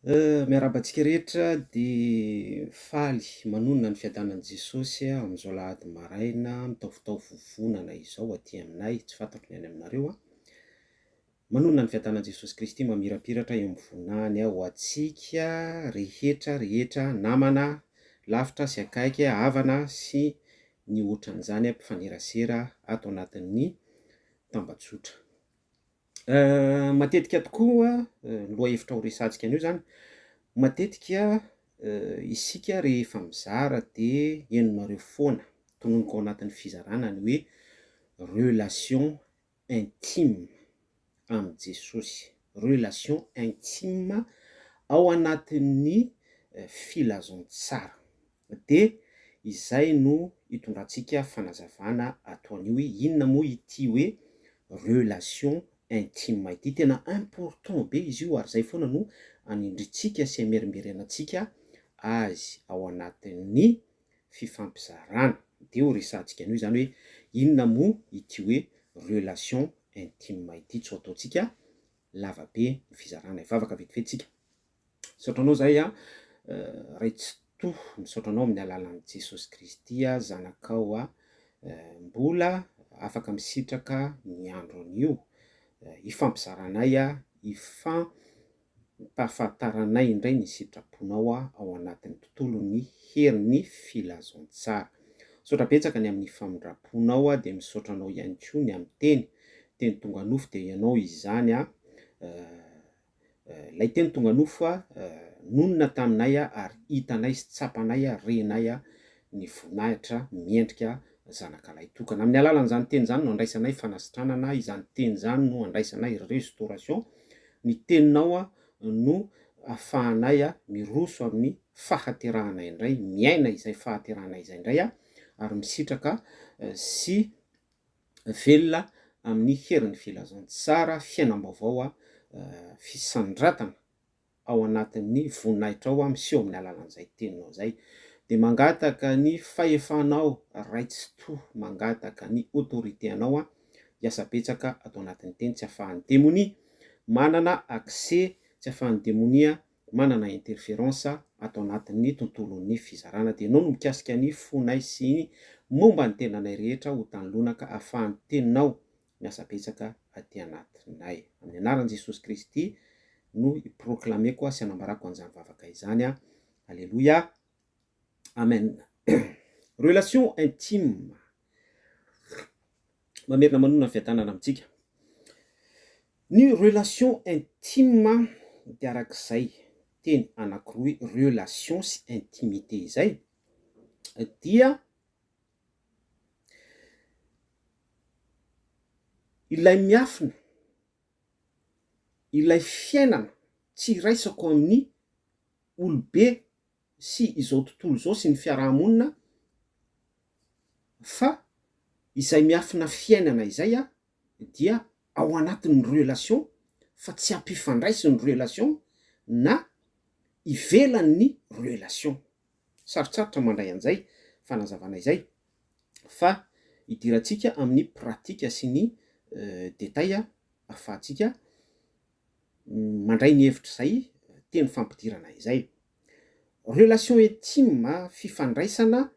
Miarahaba antsika rehetra dia faly manonona ny fiadanan'i Jesosy amin'izao alahady maraina mitaovitaovy vovonana izao aty aminay, tsy fantatro ny any aminareo an. Manonona ny fiadanan'i Jesosy Kristy mamirapiratra eo amin'ny voninahiny ho antsika rehetra rehetra namana lavitra sy akaiky, havana sy ny ohatran'izany mpifanerasera ato anatin'ny tambajotra. Matetika tokoa ny lohahevitra ho resahantsika anio izany, matetika isika rehefa mizara dia henonareo foana, tononiko ao anatin'ny fizarana ny hoe relation intime amin'i Jesosy, relation intime ao anatin'ny filazantsara. Dia izay no hitondrantsika fanazavana ato anio hoe inona moa ity hoe relation intime ity. Tena important be izy io ary izay foana no anindrintsika sy amerimberenantsika azy ao anatin'ny fifampizarana. Dia ho resahantsika anio izany hoe inona moa ity hoe relation intime ity. Tsy ho ataontsika lava be ny fizarana. Hivavaka vetivety isika. Misaotra anao zahay a, Ray Tsitoha, misaotra anao amin'ny alalan'i Jesosy Kristy a, zanakao a, mbola afaka misitraka ny andro anio, hifampizaranay a, hifampahafantaranay indray ny sitraponao a, ao anatin'ny tontolon'ny herin'ny filazantsara. Misaotra betsaka ny amin'ny famindram-ponao a, dia misaotra anao ihany koa ny amin'ny teny, teny tonga nofo dia ianao izany a, Ilay teny tonga nofo nonina taminay ary hitanay sy tsapanay, renay ny voninahitra miendrika zanaka lahy tokana. Amin'ny alalan'izany teny izany no andraisanay fanasitranana, izany teny izany no andraisanay restauration, ny teninao no ahafahanay miroso amin'ny fahaterahana indray, miaina izay fahaterahana izay indray ary misitraka sy velona amin'ny herin'ny filazantsara, fiainam-baovao, fisandratana ao anatin'ny voninahitrao aho miseho amin'ny alalan'izay teninao izay. Dia mangataka ny fahefanao Ray Tsitoha, mangataka ny autorité anao aho hiasa betsaka ato anatin'ny teny tsy afahan'ny demonia manana accès, tsy afahan'ny demonia manana interference ato anatin'ny tontolon'ny fizarana dia ianao no mikasika ny fonay sy ny momba ny tenanay rehetra ho tany lonaka ahafahan'ny teninao miasa betsaka aty anatinay. Amin'ny anaran'i Jesosy Kristy no hi-proclamer-ko sy hanambarako an'izany vavaka izany. Aleloia. Amen. Relation intime. Mamerina manonona ny fiadanana amintsika. Ny relation intime dia arak'izay teny anankiroa hoe relation sy intimité izay dia ilay miafina, ilay fiainana tsy iraisako amin'ny olobe sy izao tontolo izao sy ny fiaraha-monina fa izay miafina fiainana izay dia ao anatin'ny relation fa tsy ampifandraisy ny relation na ivelan'ny relation. Sarotsarotra mandray an'izay fanazavana izay fa idirantsika amin'ny pratika sy ny détail ahafahantsika mandray ny hevitr'izay teny fampidirana izay. Relation intime, fifandraisana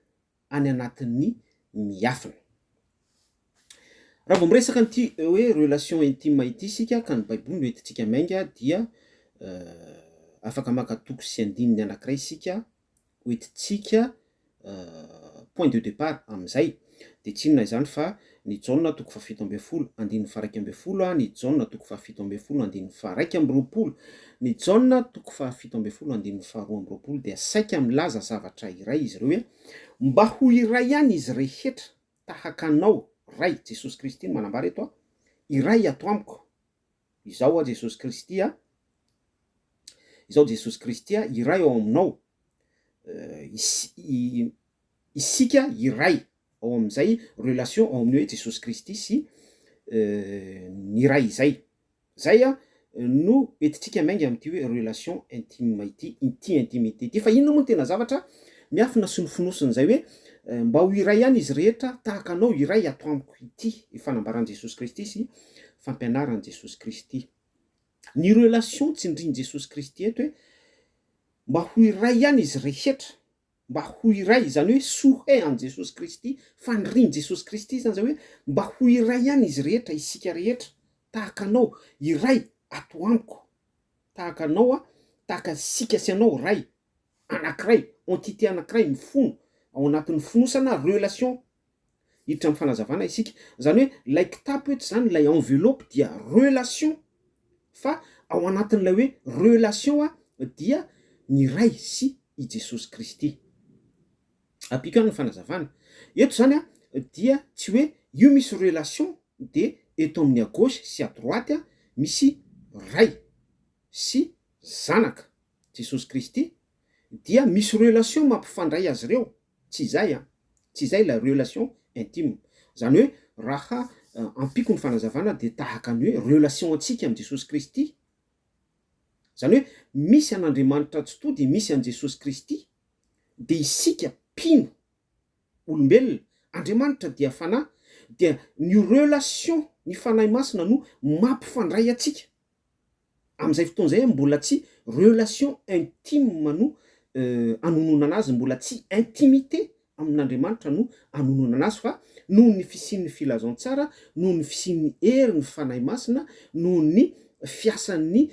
any anatin'ny miafina. Raha vao miresaka an'ity hoe relation intime ity isika ka ny baiboly no entintsika miainga dia afaka maka toko sy andininy anankiray isika hoentintsika point de départ amin'izay dia tsy inona izany fa ny Jaona toko fahafito ambin'ny folo andininy faha-iraika ambin'ny folo, ny Jaona toko fahafito ambin'ny folo andininy faha-iraika amby roapolo, ny Jaona toko fahafito ambin'ny folo andininy faharoa amby roapolo dia saika milaza zavatra iray izy ireo hoe mba ho iray ihany izy rehetra tahaka anao Ray, Jesosy Kristy no manambara eto a, iray ato amiko, izaho aho Jesosy Kristy a, izaho Jesosy Kristy a, iray ao aminao, isika iray ao amin'izay relation ao amin'ny hoe Jesosy Kristy sy ny Ray izay. Zay no entintsika miainga amin'ity hoe relation intime ity, ity intimité ity. Fa inona moa no tena zavatra miafina sy nofonosin'izay hoe mba ho iray ihany izy rehetra tahaka anao iray ato amiko ity fanambaran'i Jesosy Kristy sy fampianaran'i Jesosy Kristy. Ny relation tsindrin'i Jesosy Kristy eto hoe. Mba ho iray ihany izy rehetra, mba ho iray, izany hoe souhait an'i Jesosy Kristy, fanirian'i Jesosy Kristy izany izay hoe mba ho iray ihany izy rehetra, isika rehetra, tahaka anao, iray ato amiko, tahaka anao aho, tahaka isika sy anao, Ray, anankiray, entité anankiray mifono ao anatin'ny fonosana, relation, hiditra amin'ny fanazavana isika, izany hoe ilay kitapo eto izany, ilay enveloppe dia relation, fa ao anatin'ilay hoe relation dia ny Ray sy i Jesosy Kristy. Ampiako ihany ny fanazavana, eto izany dia tsy hoe io misy relation dia eto amin'ny à gauche sy à droite misy Ray sy Zanaka, Jesosy Kristy, dia misy relation mampifandray azy ireo, tsy izay an, tsy izay ilay relation intime, izany hoe raha ampiako ny fanazavana dia tahaka ny hoe relation antsika amin'i Jesosy Kristy, izany hoe misy an'Andriamanitra Tsitoha dia misy an'i Jesosy Kristy, dia isika mpino olombelona, Andriamanitra dia Fanahy, dia ny relation ny Fanahy Masina no mampifandray antsika. Amin'izay fotoana izay mbola tsy relation intime no anononana azy, mbola tsy intimité amin'Andriamanitra no anononana azy fa noho ny fisian'ny filazantsara, noho ny fisian'ny herin'ny Fanahy Masina, noho ny fiasan'ny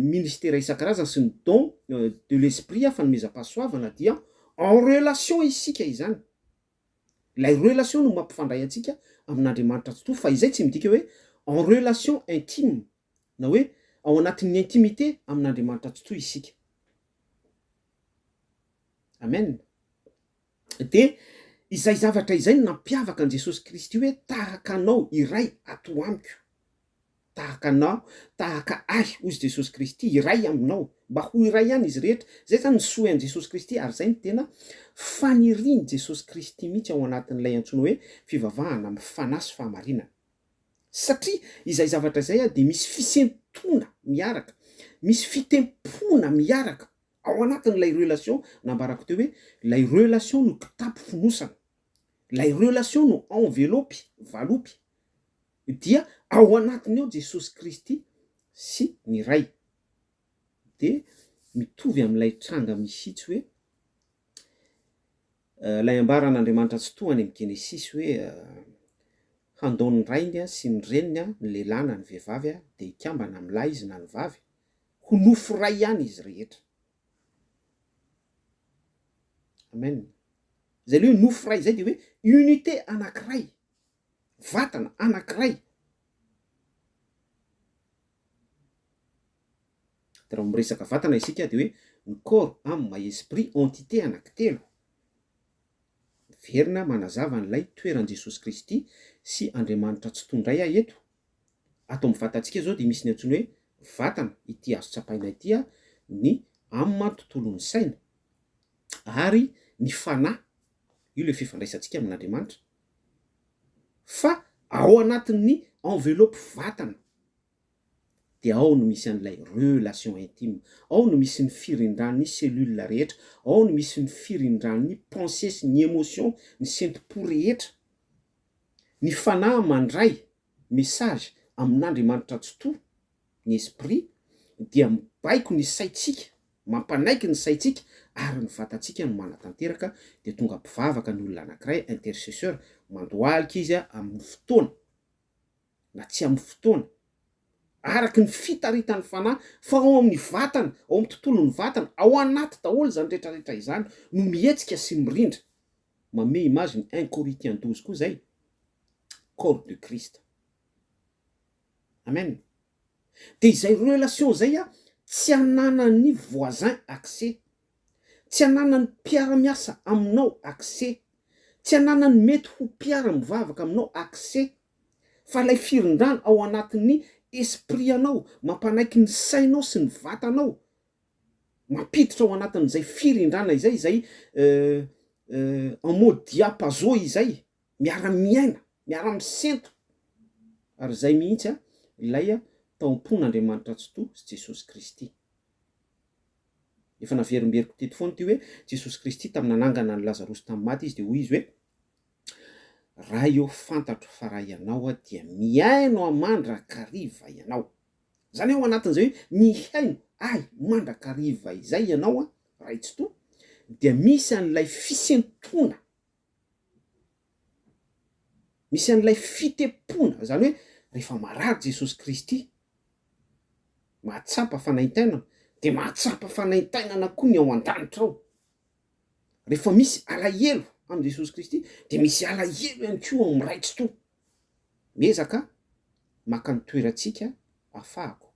ministera isan-karazany sy ny don de l'esprit, fanomezam-pahasoavana dia en relation isika izany. Ilay relation no mampifandray antsika amin'Andriamanitra Tsitoha fa izay tsy midika hoe en relation intime na hoe ao anatin'ny intimité amin'Andriamanitra Tsitoha isika. Amen. Dia izay zavatra izay no nampiavaka an'i Jesosy Kristy hoe tahaka anao iray ato amiko. Tahaka anao, tahaka ahy, hozy Jesosy Kristy, iray aminao, mba ho iray ihany izy rehetra. Izay izany ny souhait an'i Jesosy Kristy ary izay no tena fanirian'i Jesosy Kristy mihitsy ao anatin'ilay antsoina hoe fivavahana amin'ny fanahy sy fahamarinana. Satria izay zavatra izay dia misy fisentoana miaraka, misy fitempoana miaraka ao anatin'ilay relation nambarako teo hoe ilay relation no kitapo fonosana, ilay relation no enveloppe, valopy, dia ao anatiny ao Jesosy Kristy sy ny Ray. Dia mitovy amin'ilay tranga mihitsy hoe ilay ambaran'Andriamanitra Tsitoha any amin'ny Genesisy hoe handao ny rainy sy ny reniny ny lehilahy na ny vehivavy dia hikambana amin'ny lahy izy na ny vavy, ho nofo iray ihany izy rehetra. Amen. Izay le hoe nofo iray izay dia hoe unité anankiray. vatana anankiray. Dia raha miresaka vatana isika dia hoe ny corps, âme, esprit, entité anankitelo. Miverina manazava an'ilay toeran'i Jesosy Kristy sy Andriamanitra Tsitoha indray aho eto. Ato amin'ny vatantsika izao dia misy ny antsoina hoe vatana, ity azo tsapaina ity, ny âme, tontolon'ny saina, ary ny fanahy, io ilay fifandraisantsika amin'Andriamanitra. Fa ao anatin'ny enveloppe vatana dia ao no misy an'ilay relation intime, ao no misy ny firindran'ny cellule rehetra, ao no misy ny firindran'ny pensée sy ny émotion, ny sentim-po rehetra. Ny fanahy mandray message amin'Andriamanitra Tsitoha. ny esprit dia mibaiko ny saintsika, mampanaiky ny saintsika ary ny vatantsika no manatanteraka dia tonga mpivavaka ny olona anankiray, intercesseur, mandohalika izy amin'ny fotoana na tsy amin'ny fotoana araka ny fitaritan'ny fanahy fa ao amin'ny vatana, ao amin'ny tontolon'ny vatana, ao anaty daholo izany rehetra rehetra izany no mihetsika sy mirindra, manome image ny un Corinthiens 12 koa izay, corps de Christ. Amen. Dia izay relation izay a, tsy ananan'ny voisin accès, tsy ananan'ny mpiara-miasa aminao accès, tsy ananan'ny mety ho mpiara-mivavaka aminao accès, fa ilay firindrana ao anatin'ny esprit anao, mampanaiky ny sainao sy ny vatanao, mampiditra ao anatin'izay firindrana izay, izay en mode diapason izay, miara-miaina, miara-misento, ary izay mihitsy ilay tao am-pon'Andriamanitra Tsitoha sy Jesosy Kristy. Efa naverimberiko teto foana ity hoe Jesosy Kristy tamin'ny nanangana an'i Lazarosy tamin'ny maty Izy dia hoy Izy hoe, Ray ô, fantatro fa raha Ianao aho dia mihaino ahy mandrakariva Ianao. Izany hoe ao anatin'izay hoe mihaino ahy mandrakariva izay Ianao. Ray Tsitoha dia misy an'ilay fisentoana, misy an'ilay fitepoana, izany hoe rehefa marary Jesosy Kristy, mahatsapa fanaintainana, dia mahatsapa fanaintainana koa ny ao an-danitra ao. Rehefa misy alahelo amin'i Jesosy Kristy dia misy alahelo ihany koa ao amin'ny Ray Tsitoha. Miezaka maka ny toerantsika ahafahako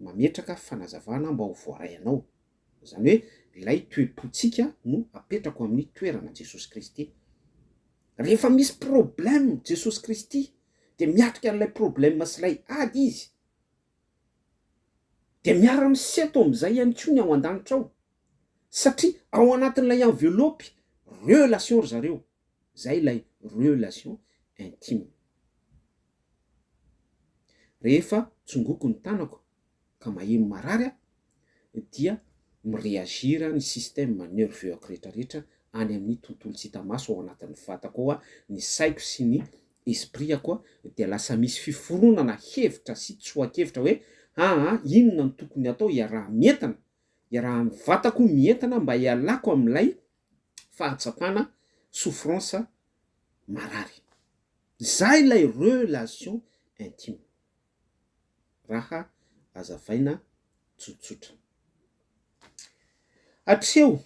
mametraka fanazavana mba ho voaray anao. Izany hoe ilay toe-pontsika no apetrako amin'ny toerana Jesosy Kristy. Rehefa misy problème Jesosy Kristy dia miatrika an'ilay problème sy ilay ady Izy. Dia miara-misento amin'izay ihany koa ny ao an-danitra ao. Satria ao anatin'ilay enveloppe relation ry zareo. Izay ilay relation intime. Rehefa tsongoko ny tanako ka maheno marary aho dia mi-reagir ny système nerveux-ako rehetrarehetra any amin'ny tontolo tsy hita maso ao anatin'ny vatako ao, ny saiko sy ny esprit-ako dia lasa misy fiforonana hevitra sy tsoa-kevitra hoe aa inona no tokony atao iaraha-mientana, iarahan'ny vatako mientana mba hialako amin'ilay fahatsapana souffrance marary. Izay ilay relation intime raha azavaina tsotsotra. Hatreo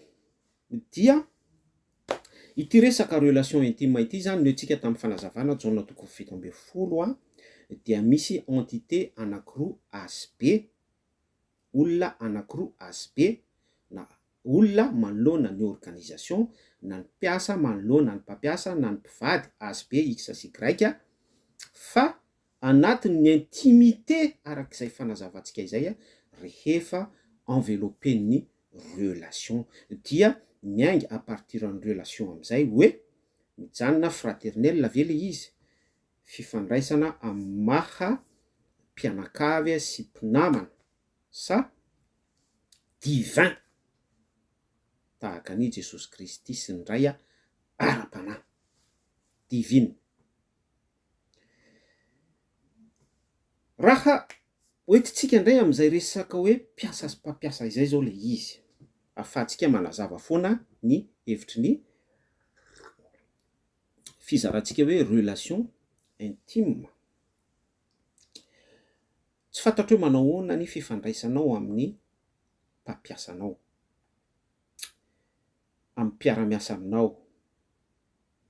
dia ity resaka relation intime ity izany noentsika tamin'ny fanazavana Jaona toko 17 a dia misy entité anankiroa A sy B, olona anankiroa A sy B na olona manoloana ny organisation na ny mpiasa manoloana ny mpampiasa na ny mpivady A sy B, X sy Y fa anatin'ny intimité araka izay fanazavantsika izay rehefa envelopper-n'ny relation dia miainga à partir ny relation amin'izay hoe mijanona fraternel ve le izy, fifandraisana amin'ny maha mpianakavy sy mpinamana sa divin tahaka an'i Jesosy Kristy sy ny Ray ara-panahy, divine. Raha hoentintsika indray amin'izay resaka hoe mpiasa sy mpampiasa izay izao ilay izy, ahafahantsika manazava foana ny hevitry ny fizarantsika hoe relation intime. Tsy fantatro hoe manao ahoana ny fifandraisanao amin'ny mpampiasa anao, amin'ny mpiara-miasa aminao.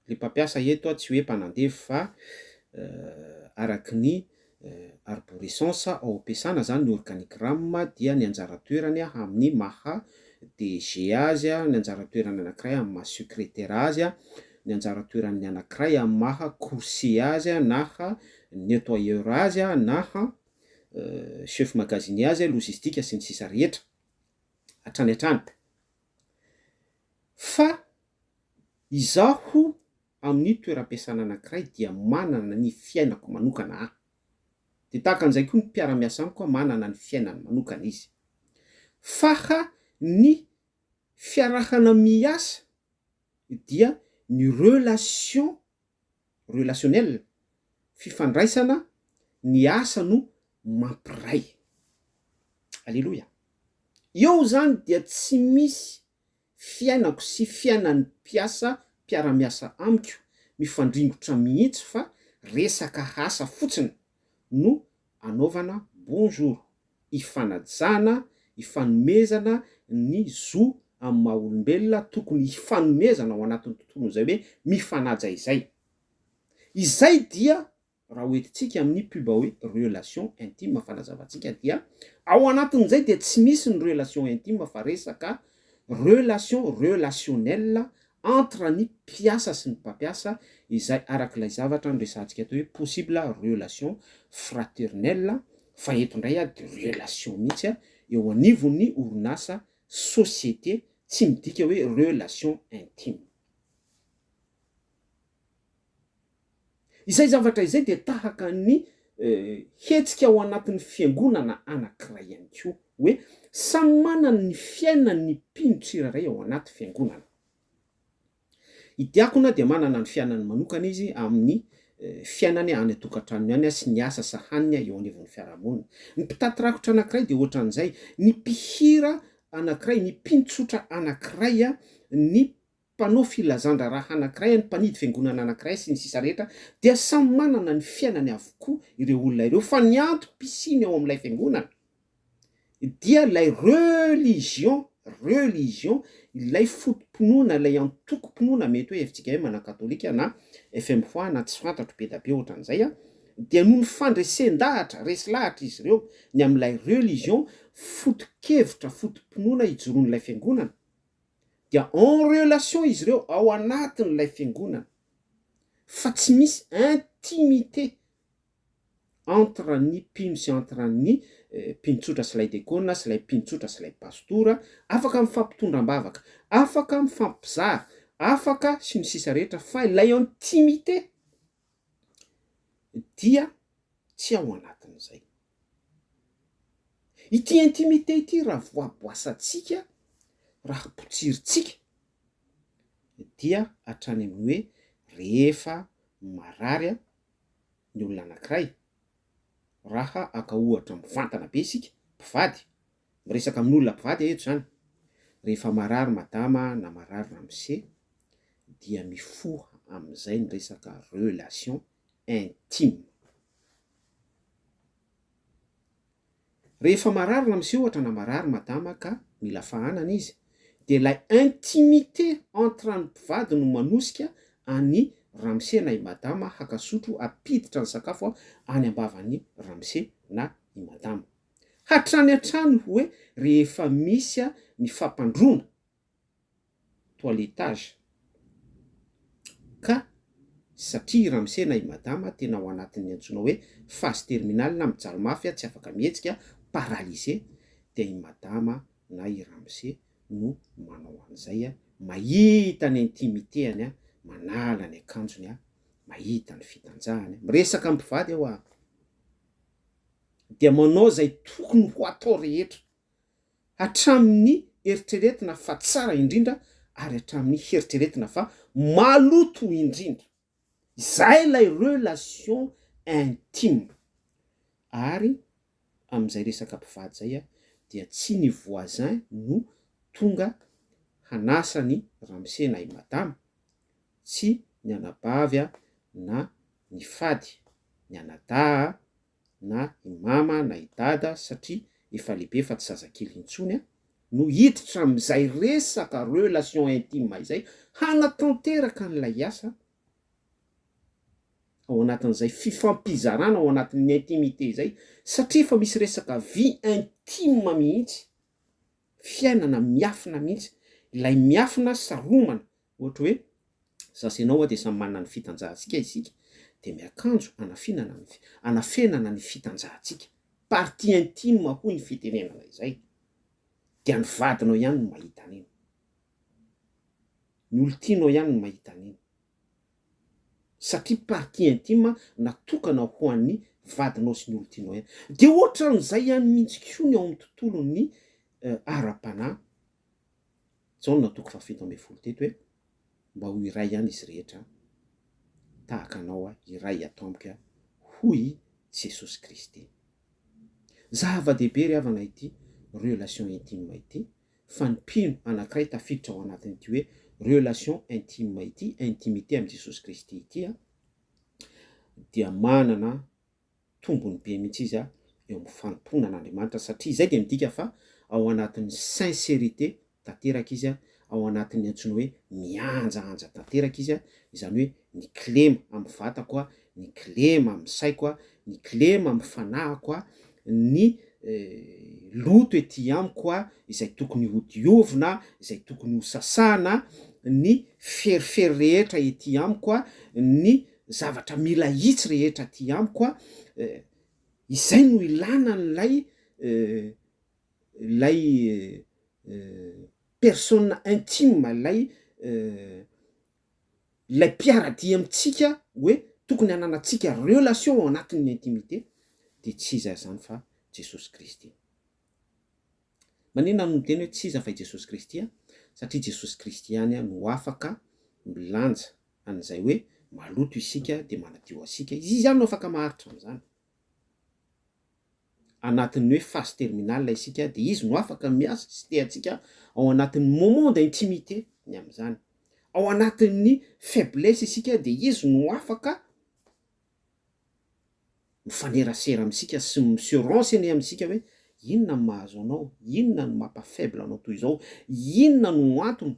Ilay mpampiasa eto tsy hoe mpanandevo fa araky ny arborescence ao am-piasana izany ny organigramme dia ny anjara toerany amin'ny maha DG azy, ny anjara toerany anankiray amin'ny maha secrétaire azy, ny anjara toeran'ny anankiray amin'ny maha coursier azy na nettoyeur azy na chef magasinier azy, logistique sy ny sisa rehetra hatrany hatrany. Fa izaho amin'ny toeram-piasana anankiray dia manana ny fiainako manokana aho. Dia tahaka an'izay koa ny mpiara-miasa amiko manana ny fiainany manokana izy. Faha ny fiarahana miasa dia ny relation relationnel, fifandraisana, ny asa no mampiray. Aleloia! Eo izany dia tsy misy fiainako sy fiainan'ny mpiasa mpiara-miasa amiko mifandringotra mihitsy fa resaka asa fotsiny no anaovana bonjour. ifanajana, ifanomezana ny zo amin'ny maha olombelona tokony hifanomezana ao anatin'ny tontolon'izay hoe mifanaja izay. Izay dia raha hoentintsika amin'ny pub hoe relation intime fanazavantsika dia ao anatin'izay dia tsy misy ny relation intime fa resaka relation relationnel entre ny mpiasa sy ny mpampiasa izay araka ilay zavatra noresahantsika teo hoe possible relation fraternelle fa eto indray de relation mihitsy eo anivon'ny orinasa société tsy midika hoe relation intime. Izay zavatra izay dia tahaka ny hetsika ao anatin'ny fiangonana anankiray ihany koa, hoe samy manana ny fiainany ny mpino tsirairay ao anaty fiangonana. I diakona dia manana ny fiainany manokana izy amin'ny fiainany any an-tokantranony any sy ny asa sahaniny eo anivon'ny fiarahamonina. Ny mpitaty rakotra anankiray dia ohatran'izay. Ny mpihira anankiray, ny mpino tsotra anankiray, ny mpanao filazan-draharaha anankiray, ny mpanidy fiangonana anankiray, sy ny sisa rehetra, dia samy manana ny fiainany avokoa ireo olona ireo, fa ny antom-pisiany ao amin'ilay fiangonana dia ilay religion, religion, ilay foto-pinoana, ilay antokom-pinoana, mety hoe fjkm na katolika na fmfa na tsy fantatro be da be ohatran'izay an, dia noho ny fandresen-dahatra, resy lahatra izy ireo ny amin'ilay religion, foto-kevitra, foto-pinoana ijoroan'ilay fiangonana, dia en relation izy ireo ao anatin'ilay fiangonana fa tsy misy intimité entre ny mpino sy entre ny mpino tsotra sy ilay dekona sy ilay mpino tsotra sy ilay pastora, afaka mifampitondra am-bavaka, afaka mifampizara, afaka sy ny sisa rehetra fa ilay intimité dia tsy ao anatin'izay. Ity intimité ity raha voaboasantsika, raha potsirintsika dia hatrany amin'ny hoe rehefa marary ny olona anankiray, raha haka ohatra mivantana be isika, mpivady, miresaka amin'olona mpivady aho eto izany, rehefa marary madama na marary ramose dia mifoha amin'izay ny resaka relation intime. Rehefa marary ramose ohatra na marary madama ka mila fahanana izy dia ilay intimité entre ny mpivady no manosika an'i ramose na i madama haka sotro hampiditra ny sakafo any am-bavan'i ramose na i madama. Hatrany hatrany hoe rehefa misy ny fampandroana toilettage ka satria i ramose na i madama tena ao anatin'ny antsoina hoe phase terminale na mijaly mafy tsy afaka mihetsika, paralysé, dia i madama na i ramose no manao an'izay, mahita ny intimité-ny, manala ny akanjony, mahita ny fitanjahany, miresaka amin'ny mpivady aho a! dia manao izay tokony ho atao rehetra hatramin'ny eritreretina fa tsara indrindra ary hatramin'ny heritreretina fa maloto indrindra. Izay ilay relation intime. Ary amin'izay resaka mpivady izay dia tsy ny voisin no tonga hanasa ny ramose na i madama, tsy ny anabavy na ny fady, ny anadahy na i mama na i dada satria efa lehibe fa tsy zazakely intsony no hiditra amin'izay resaka relation intime izay hanatanteraka an'ilay asa ao anatin'izay fifampizarana ao anatin'ny intimité izay satria efa misy resaka vie intime mihitsy, fiainana miafina mihitsy, ilay miafina saromana Ohatra hoe, za sy ianao dia samy manana ny fitanjahantsika isika, dia miakanjo anafinana ny anafenana ny fitanjahantsika, partie intime hoy ny fitenenana izay, dia ny vadinao ihany no mahita an'iny, ny olon-tianao ihany no mahita an'iny, satria partie intime natokana ho an'ny vadinao sy ny olon-tianao ihany. Dia ohatran'izay ihany mihitsy koa ny ao amin'ny tontolon'ny ara-panahy. Jaona toko faha-17 teto hoe, Mba ho iray ihany izy rehetra, tahaka anao aho, iray ato amiko aho, hoy i Jesosy Kristy. Zava-dehibe ry havana ity relation intime ity, fa ny mpino anankiray tafiditra ao anatin'ity hoe relation intime ity, intimité amin'i Jesosy Kristy ity, dia manana tombony be mihitsy izy eo amin'ny fanompoana an'Andriamanitra satria izay dia midika fa ao anatin'ny sincérité tanteraka izy, ao anatin'ny antsoina hoe mihanjahanja tanteraka izy, izany hoe ny kilema amin'ny vatako, ny kilema amin'ny saiko, ny kilema amin'ny fanahiko, ny loto ety amiko izay tokony ho diovina, izay tokony ho sasana, ny ferifery rehetra ety amiko, ny zavatra mila ahitsy rehetra aty amiko a, izay no ilana an'ilay ilay personne intime, ilay ilay mpiara-dia amintsika hoe tokony hananantsika relation ao anatin'ny intimité dia tsy iza izany fa Jesosy Kristy. Maninona no miteny hoe tsy iza fa i Jesosy Kristy aho? Satria Jesosy Kristy ihany no afaka milanja an'izay hoe maloto isika dia manadio antsika Izy. Izy ihany no afaka maharitra an'izany. anatin'ny hoe phase terminale isika dia izy no afaka miasa sy te antsika ao anatin'ny moment d'intimité ny amin'izany. Ao anatin'ny faiblesse isika dia izy no afaka mifanerasera amintsika sy mi-se renseigner amintsika hoe inona no mahazo anao, inona no mampa faible anao toy izao, inona no antony,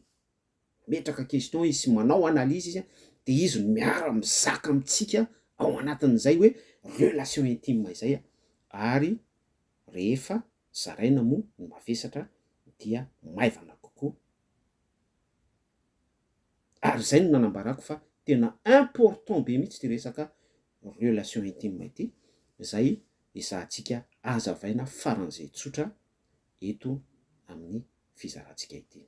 mametraka question izy sy manao analyse izy dia izy no miara mizaka amintsika ao anatin'izay hoe relation intime izay ary rehefa zaraina moa ny mavesatra dia maivana kokoa. Ary izay no nanambarako fa tena important be mihitsy ity resaka relation intime ity, izay ezahantsika hazavaina faran'izay tsotra eto amin'ny fizarantsika ity.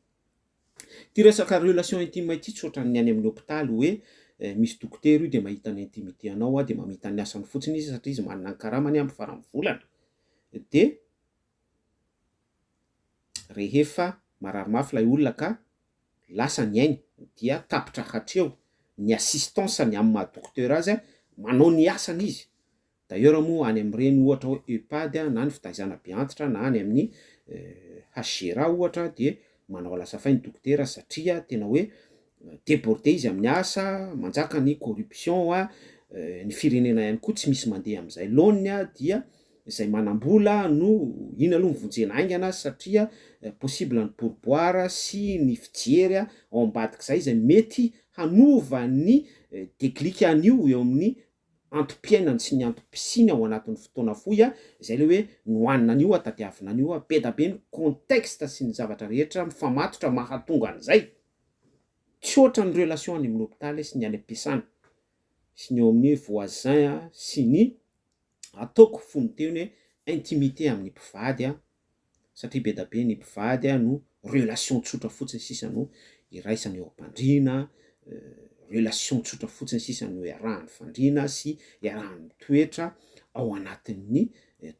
Ity resaka relation intime ity tsy ohatran'ny any amin'ny hopitaly hoe misy dokotera io dia mahita ny intimité anao dia mamita ny asany fotsiny izy satria izy manana ny karamany amin'ny faran'ny volana dia rehefa marary mafy ilay olona ka lasa ny ainy dia tapitra hatreo ny assistance-ny amin'ny maha docteur azy manao ny asany izy, d'ailleurs moa any amin'ireny ohatra hoe Ehpad na ny fitaizana be antitra na any amin'ny HGRA ohatra dia manao alasafay ny dokotera satria tena hoe debordé izy amin'ny asa, manjaka ny corruption, ny firenena ihany koa tsy misy mandeha amin'izay laoniny dia izay manam-bola no iny aloha no vonjena haingana satria possible ny pourboire sy ny fijery ao ambadik'izay izay mety hanova ny déclic an'io eo amin'ny antom-piainany sy ny antom-pisiany ao anatin'ny fotoana fohy, izay ilay hoe nohanina an'io, tadiavina an'io, be da be ny contexte sy ny zavatra rehetra mifamatotra mahatonga an'izay, tsy ohatran'ny relation any amin'ny hopitaly sy ny any am-piasana sy ny eo amin'ny voisin sy ny ataoko fony teo ny hoe intimité amin'ny mpivady an, satria be da be ny mpivady no relation tsotra fotsiny sisa no iraisany eo am-pandriana, relation tsotra fotsiny sisa no iarahany fandriana sy iarahany mitoetra ao anatin'ny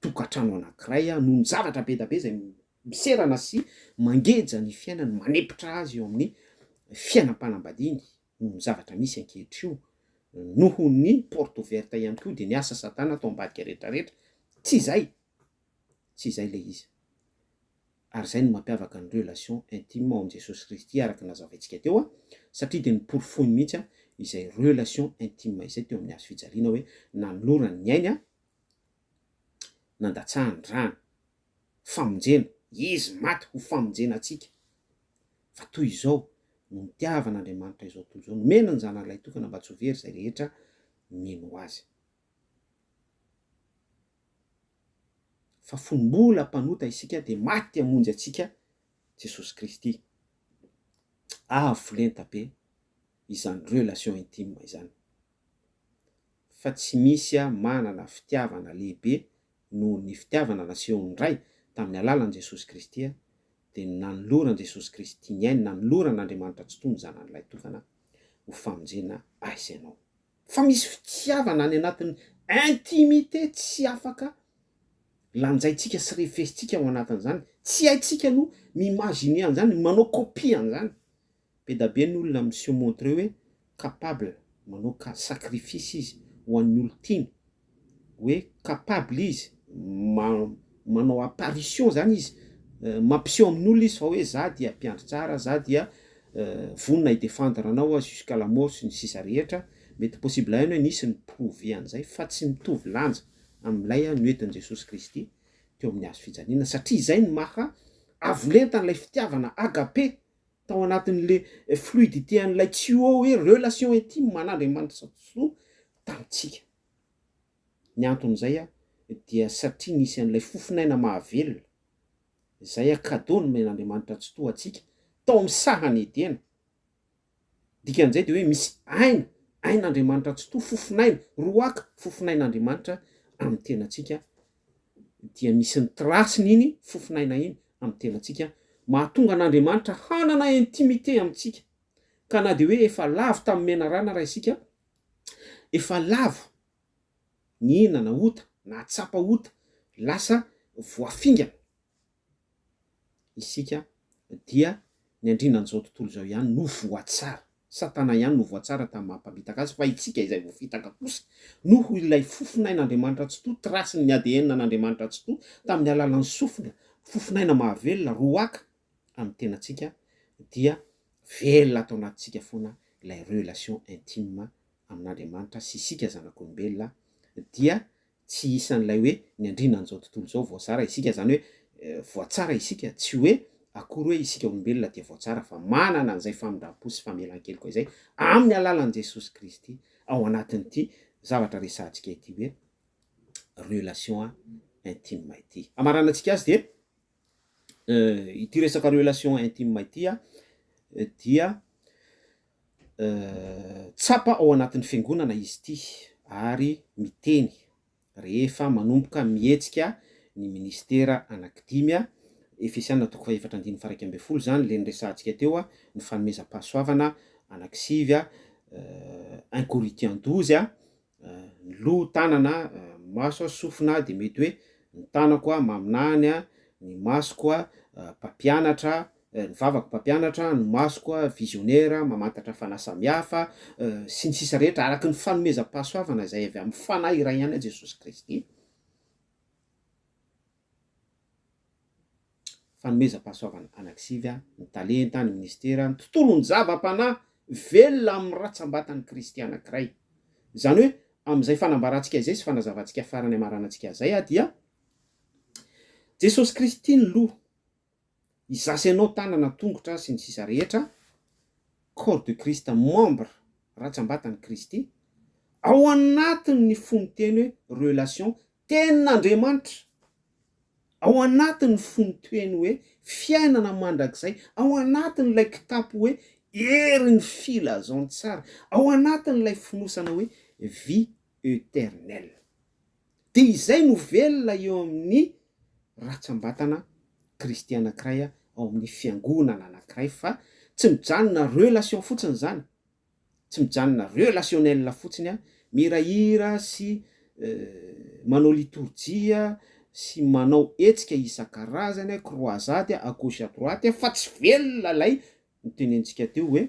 tokantrano anankiray noho ny zavatra be da be izay miserana sy mangeja ny fiainany, manepotra azy eo amin'ny fiainam-panambadiany noho ny zavatra misy ankehitrio, noho ny porte ouverte ihany koa dia ny asa satana atao ambadika rehetra rehetra, tsy izay, tsy izay ilay izy. Ary izay no mampiavaka ny relation intime ao amin'i Jesosy Kristy araka ny nazavaintsika teo satria dia noporofoiny mihitsy izay relation intime izay teo amin'ny hazo fijaliana hoe nanolorany ny ainy nandatsahany rany, famonjena, Izy maty ho famonjena antsika. Fa toy izao no nitiavan'Andriamanitra izao tontolo izao, nomena ny Zanany Lahitokana mba tsy ho very izay rehetra mino Azy. Fa fony mbola mpanota isika dia maty hamonjy antsika Jesosy Kristy. Avo lenta be izany relation intime izany. Fa tsy misy manana fitiavana lehibe noho ny fitiavana nasehon'ny Ray tamin'ny alalan'i Jesosy Kristy dia ny nanoloran'i Jesosy Kristy ny ainy, nanoloran'Andriamanitra Tsitoha ny Zanany Lahitokana ho famonjena ahy sy ianao. Fa misy fitiavana any anatin'ny intimité tsy afaka lanjaintsika sy refesintsika ao anatin'izany, tsy haintsika no mi-imaginer an'izany, manao copie an'izany. Be da be ny olona mi-se montrer hoe capable manao sacrifice izy ho an'ny olon-tiany, hoe capable izy manao apparition zany izy, mampiseho amin'olona izy fa hoe za dia mpiandry tsara, za dia vonona hi-defendre anao aho jusqu'à la mort sy ny sisa rehetra, mety possible ihany hoe nisy ny prouver an'izay fa tsy mitovy lanja amin'ilay noentin'i Jesosy Kristy teo amin'ny hazo fijaliana satria izay no maha avo lenta an'ilay fitiavana agape tao anatin'le fluidité an'ilay tuyau hoe relation intime an'Andriamanitra Tsitoha tamintsika. Ny anton'izay dia satria nisy an'ilay fofon'aina mahavelona, izay cadeau nomen'Andriamanitra Tsitoha antsika tao amin'ny sahan'i Edena. Dikan'izay dia hoe misy aina, ain'Andriamanitra Tsitoha, fofon'aina, roaka, fofon'ain'Andriamanitra amin'ny tenantsika, dia misy ny trace-ny iny fofon'aina iny amin'ny tenantsika, mahatonga an'Andriamanitra hanana intimité amintsika, ka na dia hoe efa lavo tamin'ny menarana raha isika, efa lavo nihinana ota, nahatsapa ota, lasa voafingana isika, dia ny andrinan'izao tontolo izao ihany no voatsara. Satana ihany no voatsara tamin'ny maha mpamitaka azy fa itsika izay voafitaka kosa noho ilay fofonain'Andriamanitra Tsitoha, trace-n'ny ADN an'Andriamanitra Tsitoha tamin'ny alalan'ny sofina, fofonaina mahavelona, roaka amin'ny tenantsika dia velona ato anatintsika foana ilay relation intime amin'Andriamanitra sy isika zanak'olombelona dia tsy isan'ilay hoe ny andrianan'izao tontolo izao voazara isika, izany hoe voatsara isika, tsy hoe akory hoe isika olombelona dia voatsara fa manana an'izay famindram-po sy famelan-keloka izay amin'ny alalan'i Jesosy Kristy ao anatin'ity zavatra resahantsika ity hoe relation intime ity. Hamaranantsika azy dia ity resaka relation intime ity dia Tsapa ao anatin'ny fiangonana izy ity ary miteny rehefa manomboka mihetsika ny minisitera anankidimy, Efesiana toko fahefatra andininy faha-11 izany ilay niresahantsika teo, ny fanomezam-pahasoavana anankisivy, un Corinthiens 12, ny loha, tanana, maso, sofina dia mety hoe ny tanako maminany, ny masoko mpampianatra, ny vavako mpampianatra, ny masoko visionnaire, mamantatra fanahy samihafa, sy ny sisa rehetra, araka ny fanomezam-pahasoavana izay avy amin'ny Fanahy iray ihany, Jesosy Kristy. Fanomezam-pahasoavana anankisivy, ny talenta, ny ministera, ny tontolon'ny zava-panahy velona amin'ny ratsambatan'ny Kristy anankiray. Izany hoe, amin'izay fanambarantsika izay sy fanazavantsika farany hamaranantsika izay dia Jesosy Kristy ny loha, Izaho sy ianao tanana tongotra sy ny sisa rehetra corps de Christ membre ratsambatan'i Kristy ao anatin'ny fononteny hoe relation tenin'Andriamanitra ao anatin'ny fononteny hoe fiainana mandrakizay ao anatin'ilay kitapo hoe herin'ny filazantsara ao anatin'ilay fonosana hoe vie eternelle. Dia izay no velona eo amin'ny ratsambatana kristy anankiray ao amin'ny fiangonana anankiray fa tsy mijanona relation fotsiny izany, tsy mijanona relationnel fotsiny mihirahira sy manao litorjia sy manao hetsika isan-karazany, croisade à gauche à droite fa tsy velona ilay Notenentsika teo hoe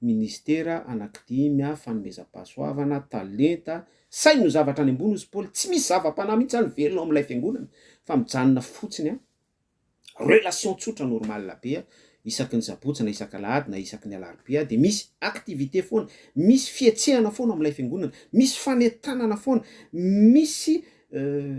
ministera anankidimy, fanomezam-pahasoavana, talenta, saino ny zavatra any ambony hozy Paoly, tsy misy zava-panahy mihitsy zany velona ao amin'ilay fiangonana fa mijanona fotsiny relation tsotra normal be isaky ny sabotsy na isak'alahady na isaky ny alarobia dia misy activité foana, misy fihetsehana foana ao amin'ilay fiangonana, misy fanentanana foana, misy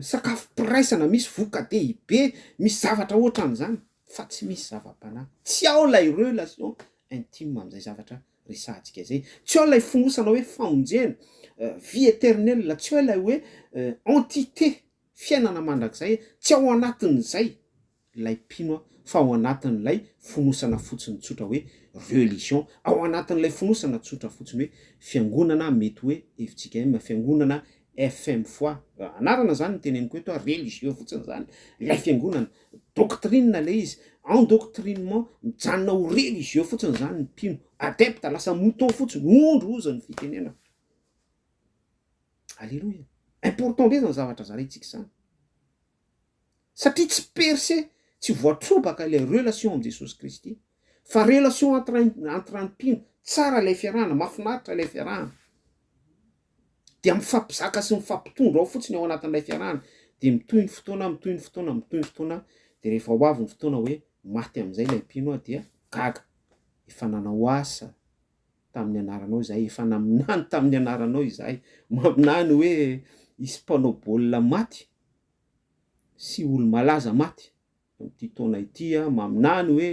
sakafom-piraisana, misy voka-dehibe, misy zavatra ohatran'izany. fa tsy misy zava-panahy, tsy ao ilay relation intime amin'izay zavatra resahantsika izay, tsy ao ilay fonosana hoe famonjena, vie eternelle, tsy ao ilay hoe entité, fiainana mandrakizay, tsy ao anatin'izay ilay mpino fa ao anatin'ilay fonosana fotsiny tsotra hoe religion, ao anatin'ilay fonosana tsotra fotsiny hoe fiangonana mety hoe fjkm, fiangonana FM foi, anarana zany no teneniko eto a, religieux fotsiny zany ilay fiangonana, doctrine ilay izy, endoctrinement, mijanona ho religieux fotsiny zany ny mpino, adepte, lasa mouton fotsiny, ondry hozy ny fitenenana. Aleloia! Important be zany zavatra zaraintsika zany. Satria tsy percé, tsy voatrobaka ilay relation amin'i Jesosy Kristy. Fa relation entre entre ny mpino, tsara ilay fiarahana, mahafinaritra ilay fiarahana. Dia mifampizaka sy mifampitondra ao fotsiny ao anatin'ilay fiarahana. Dia mitohy ny fotoana, mitohy ny fotoana, mitohy ny fotoana, dia rehefa ho avy ny fotoana hoe maty amin'izay ilay mpino dia gaga. Efa nanao asa tamin'ny anaranao izahay, efa naminany tamin'ny anaranao izahay. Maminany hoe hisy mpanao baolina maty sy olo-malaza maty amin'ity taona ity aho, maminany hoe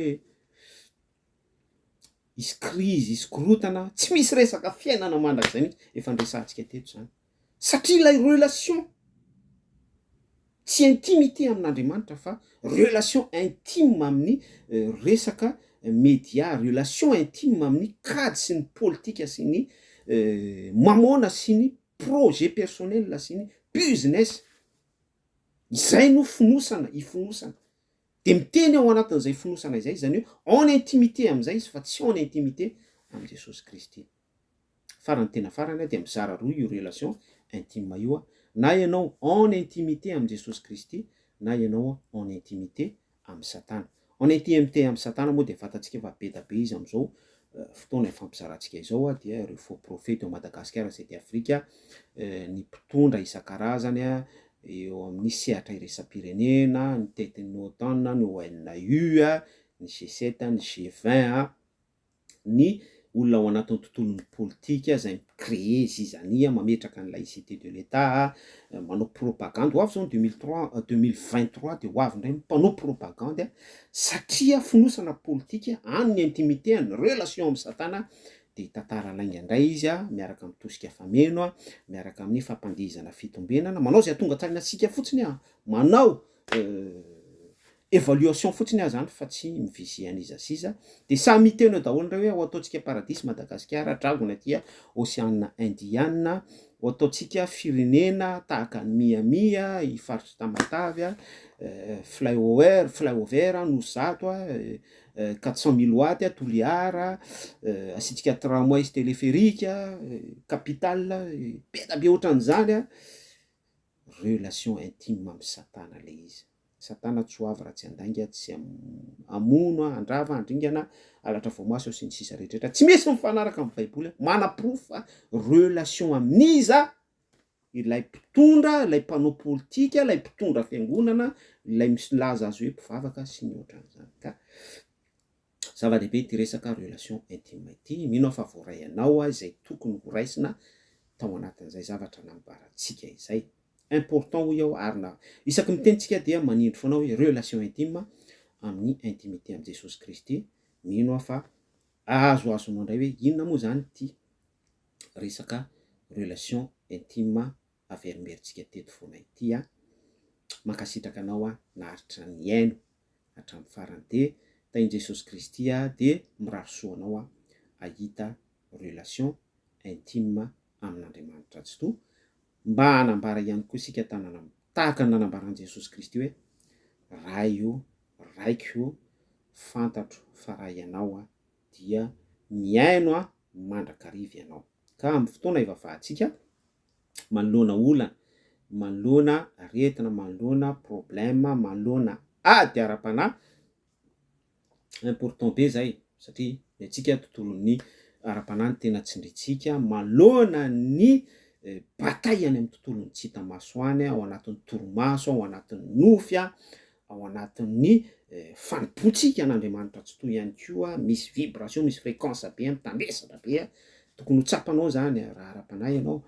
hisy krizy, hisy korontana, tsy misy resaka fiainana mandrakizay mihitsy, efa niresahantsika teto izany, satria ilay relation tsy intimité amin'Andriamanitra fa relation intime amin'ny resaka media, relation intime amin'ny kajy sy ny politika sy ny mamôna sy ny projet personnel sy ny business, izay no fonosana, ifonosana, de miteny ao anatin'izay fonosana izay izy, zany hoe en intimité amin'izay izy fa tsy en intimité amin'i Jesosy Kristy. Farany tena farany dia mizara roa io relation intime io, na ianao en intimité amin'i Jesosy Kristy na ianao en intimité amin'i Satana. En intimité amin'i Satana moa dia fantatsika fa be da be izy amin'izao. fotoana ifampizarantsika izao dia ireo faux prophètes eo Madagasikara sy ety Afrika, ny mpitondra isan-karazany eo amin'ny sehatra iraisam-pirenena, ny tetin'ny OTAN, ny ONU, ny G7, ny G20, ny olona ao anatin'ny tontolon'ny politika izay mi-créer zizania, mametraka ny laïcité de l'Etat, manao propagandy, ho avy izao ny 2003, 2023 dia ho avy indray ny mpanao propagandy satria fonosana politika any ny intimité, ny relation amin'i satana dia hitantara lainga indray izy miaraka amin'ny tosika fameno, miaraka amin'ny fampandihizana fitombenana, manao izay hahatonga an-tsaina antsika fotsiny, manao Evaluation fotsiny aho zany fa tsy mi-viser an'iza sy iza. De samy hiteny eo daholo ndray hoe ho ataontsika paradisa Madagasikara, dragona aty Ocean Indiana, ho ataontsika firenena tahaka an'i Miami, i faritr'i Tamatave, flyover, flyover Nosy Zato, 400 mille watts Toliara, asiantsika tramway sy téléphérique, capitale, be da be ohatran'izany. Relation intime amin'i satana le izy. Satana tsy ho avy raha tsy handainga, tsy hamono, handrava, handringana, halatra voamaso sy ny sisa rehetra rehetra. Tsy misy mifanaraka amin'ny baiboly manaporofo fa relation amin'iza ilay mpitondra, ilay mpanao politika, ilay mpitondra fiangonana, ilay milaza azy hoe mpivavaka sy ny ohatran'izany. Ka zava-dehibe ity resaka relation intime ity. Mino aho fa voaray anao izay tokony ho raisina tao anatin'izay zavatra nambarantsika izay. Important hoy aho ary na isaky miteny tsika dia manindry foana hoe relation intime amin'ny intimité amin'i Jesosy Kristy. Mino aho fa ahazoazonao indray hoe inona moa izany ity resaka relation intime averimberintsika teto foana ity a. Mankasitraka anao aho naharitra nihaino hatramin'ny farany dia tahin'i Jesosy Kristy aho dia mirary soa anao aho hahita relation intime amin'Andriamanitra Tsitoha Mba hanambara ihany koa isika tanana tahaka ny nanambaran'i Jesosy Kristy hoe, Ray o, Raiko o, fantatro fa raha Ianao aho, dia mihaino ahy mandrakariva Ianao. Ka amin'ny fotoana ivavahantsika, manoloana olana, manoloana aretina, manoloana problème, manoloana ady ara-panahy, Important be zay satria ny antsika tontolon'ny ara-panahy no tena tsindrintsika manoloana ny bataille any amin'ny tontolon'ny tsy hita maso any, ao anatin'ny torimaso, ao anatin'ny nofy, ao anatin'ny fanompoantsika an'Andriamanitra Tsitoha ihany koa, misy vibration, misy fréquence be, mitambesatra be, tokony ho tsapanao zany raha ara-panahy ianao,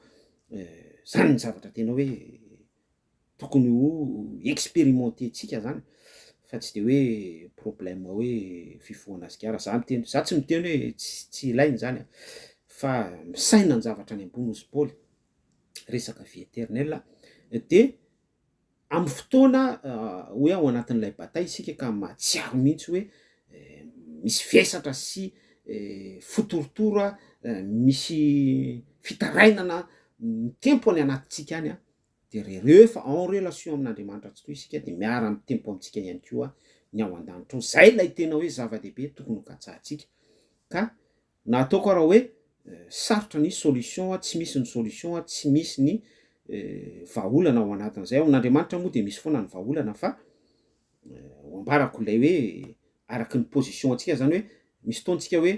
zany ny zavatra tena hoe tokony ho experimenter-tsika zany fa tsy de hoe problème hoe fifohana sigara, za miteny, za tsy miteny hoe tsy ilaina zany an, fa misaina ny zavatra any ambony hozy Paoly, resaka vie eternelle de amin'ny fotoana hoe ao anatin'ilay bataille isika ka mahatsiaro mihitsy hoe misy vesatra sy fotorotoro, misy fitarainana mitempo any anatintsika any an, dia rehefa en relation amin'Andriamanitra Tsitoha isika dia miara-mitempo amintsika ihany koa ny ao an-danitra ao. Izay ilay tena hoe zava-dehibe tokony ho katsahantsika. Ka na ataoko ara hoe sarotra ny solution, tsy misy ny solution, tsy misy ny vahaolana ao anatin'izay. Ao amin'Andriamanitra moa dia misy foana ny vahaolana fa ho ambarako ilay hoe araky ny position antsika izany hoe misy fotoana tsika hoe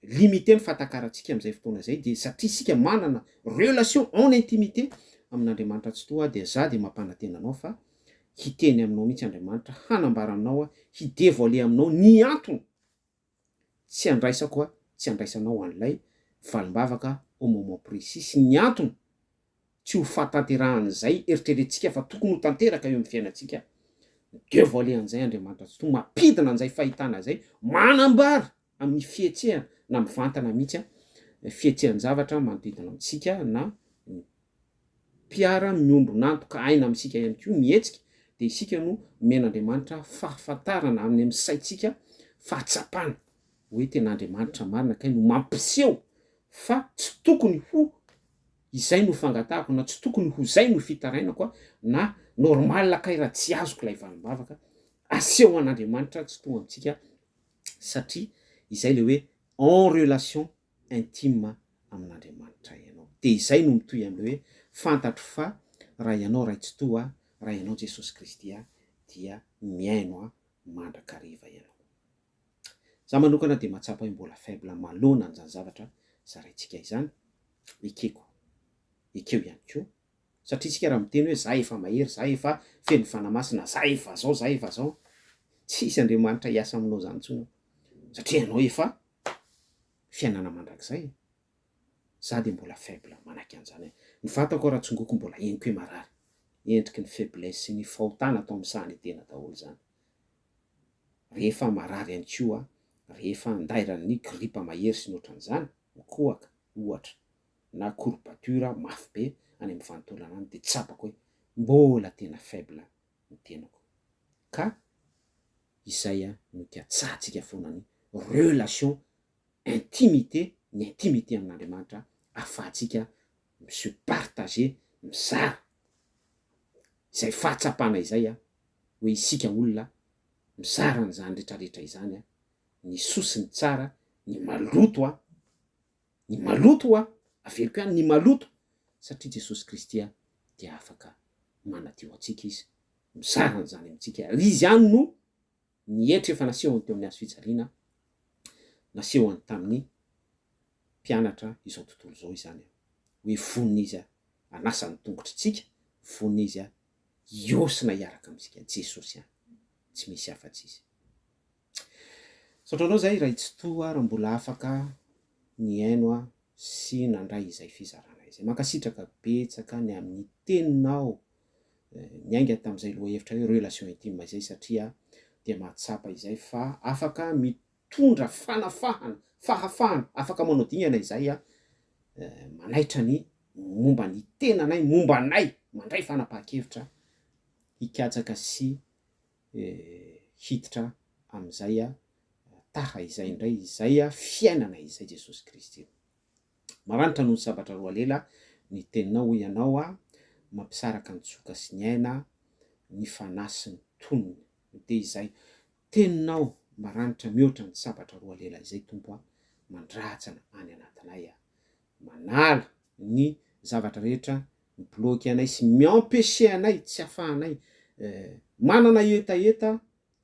limité ny fahatakarantsika amin'izay fotoana izay dia satria isika manana relation en intimité amin'Andriamanitra Tsitoha dia za dia mampanantena anao fa hiteny aminao mihitsy Andriamanitra hanambara aminao hi-devoiler aminao ny antony tsy andraisako tsy andraisanao an'ilay valim-bavaka au moment précis sy ny antony tsy ho fahatanterahan'izay eritreretintsika fa tokony ho tanteraka eo amin'ny fiainantsika, mi-devoiler an'izay Andriamanitra Tsitoha, mampidina an'izay fahitana izay, manambara amin'ny fihetsehana na mivantana mihitsy fihetsehan-javatra manodidina antsika na ny mpiara-miombon'antoka aina amintsika ihany koa mihetsika dia isika no omen'Andriamanitra fahafantarana amin'ny amin'ny saintsika fahatsapana hoe tena Andriamanitra marina kay no mampiseho fa tsy tokony ho izay no fangatahako na tsy tokony ho izay no fitarainako na normal kay raha tsy azoko ilay valim-bavaka aseho an'Andriamanitra tsy toa antsika satria izay le hoe en relation intime amin'Andriamanitra ianao. Dia izay no mitohy amin'ilay hoe fantatro fa raha ianao Ray Tsitoha, raha ianao Jesosy Kristy dia mihaino ahy mandrakariva ianao. Za manokana dia mahatsapa hoe mbola faible manoloana an'izany zavatra zaraintsika izany. Ekeko. Ekeo ihany koa. Satria isika raha miteny hoe za efa mahery, za efa feno Fanahy Masina, za efa zao, za efa zao, tsy hisy Andriamanitra hiasa aminao izany intsony ao. Satria ianao efa fiainana mandrakizay. Za dia mbola faible manaiky an'izany aho. Ny vatako raha tsongoko mbola henoko hoe marary. Endriky ny faiblesse sy ny fahotana atao amin'ny sahan'ny tena daholo izany. Rehefa marary ihany koa, rehefa andairan'ny gripa mahery sy ny ohatran'izany, mikohaka ohatra, na courbature mafy be any amin'ny vanin-taolana any dia tsapako hoe mbola tena faible ny tenako. Ka izay no ikatsahantsika foana ny relation intimité, ny intimité amin'Andriamanitra ahafahantsika mi-se partager, mizara izay fahatsapana izay hoe isika olona mizara an'izany retraretra izany, ny soa sy ny tsara, ny maloto an, ny maloto hoa, averiko ihany, ny maloto, satria Jesosy Kristy dia afaka manadio antsika Izy, mizara an'izany amintsika, ary Izy ihany no Ny hetra efa nasehony teo amin'ny hazo fijaliana, nasehony tamin'ny mpianatra izao tontolo izao izany, hoe vonona Izy hanasa ny tongotritsika, vonona Izy hiosina hiaraka amintsika, Jesosy ihany, tsy misy afa-tsy Izy. Misaotra anao izay Ray Tsitoha raha mbola afaka nihaino sy nandray izay fizarana izay. Mankasitraka betsaka ny amin'ny teninao niainga tamin'izay lohahevitra hoe relation intime izay satria dia mahatsapa izay fa afaka mitondra fanafahana, fahafahana, afaka manao dingana izay manaitra ny momba ny tenanay, momba anay, mandray fanapahan-kevitra hikatsaka sy hiditra amin'izay taha izay indray, izay fiainana izay Jesosy Kristy. Maranitra noho ny sabatra roa lela ny teninao hoy ianao a, mampisaraka ny tsoka sy ny aina, ny fanahy sy ny tonony. Dia izay teninao maranitra mihoatra ny sabatra roa lela izay Tompo a, mandratsana any anatinay a, manala ny zavatra rehetra mi-bloquer anay sy mi-empecher anay tsy afahanay manana hetaheta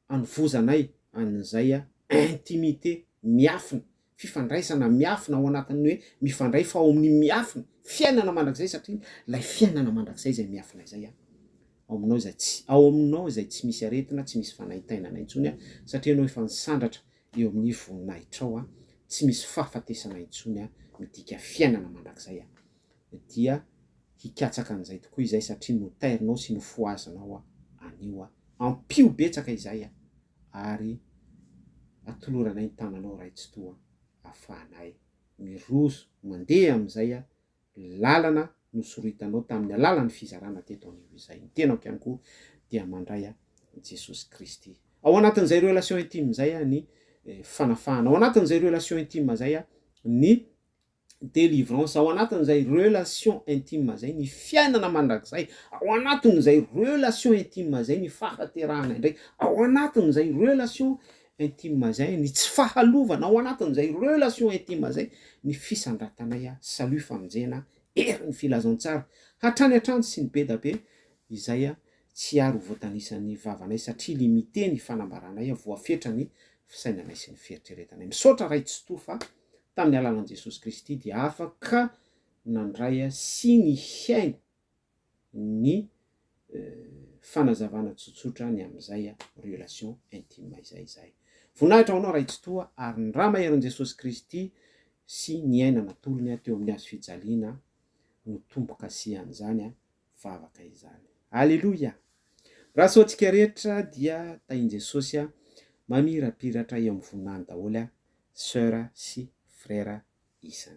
anovozanay an'izay intimité miafina, fifandraisana miafina ao anatin'ny hoe mifandray fa ao amin'ny miafina, fiainana mandrakizay satria ilay fiainana mandrakizay izay miafina izay an, ao aminao izay tsy, ao aminao izay tsy misy aretina, tsy misy fanaintainana intsony an, satria ianao efa nisandratra eo amin'ny voninahitrao an, tsy misy fahafatesana intsony an, midika fiainana mandrakizay an, dia hikatsaka an'izay tokoa izay satria notairinao sy nofohazinao anio aho. Ampio betsaka izay aho ary atoloranay ny tananao Ray Tsitoha afahanay miroso mandeha amin'izay lalana nosoritanao tamin'ny alalan'ny fizarana teto anio izay. Ny tenako ihany koa dia mandray an'i Jesosy Kristy. Ao anatin'izay relation intime izay ny fanafahana, ao anatin'izay relation intime izay ny délivrance, ao anatin'izay relation intime zay ny fiainana mandrakizay, ao anatin'izay relation intime zay ny fahaterahana indray, ao anatin'izay relation intime zay ny tsy fahalovana, ao anatin'izay relation intime zay ny fisandratanay salut famonjena herin'ny filazantsara hatrany hatrany sy ny bedabe izay tsy ary ho voatanisan'ny vavanay satria limité ny fanambaranay voafetra ny fisainanay sy ny fieritreretanay. Misaotra Ray Tsitoha fa tamin'ny alalan'i Jesosy Kristy dia afaka nandray sy nihaino ny fanazavana tsotsotra ny amin'izay relation intime izay izahay. Voninahitra ho Anao Ray Tsitoha ary ny rà maherin'i Jesosy Kristy sy ny aina natolony teo amin'ny hazo fijaliana no tombo-kasihan'izany vavaka izany. Aleloia! Raha soa antsika rehetra dia tahin'i Jesosy mamirapiratra eo amin'ny voninahiny daholo Soeur sy Frère isany.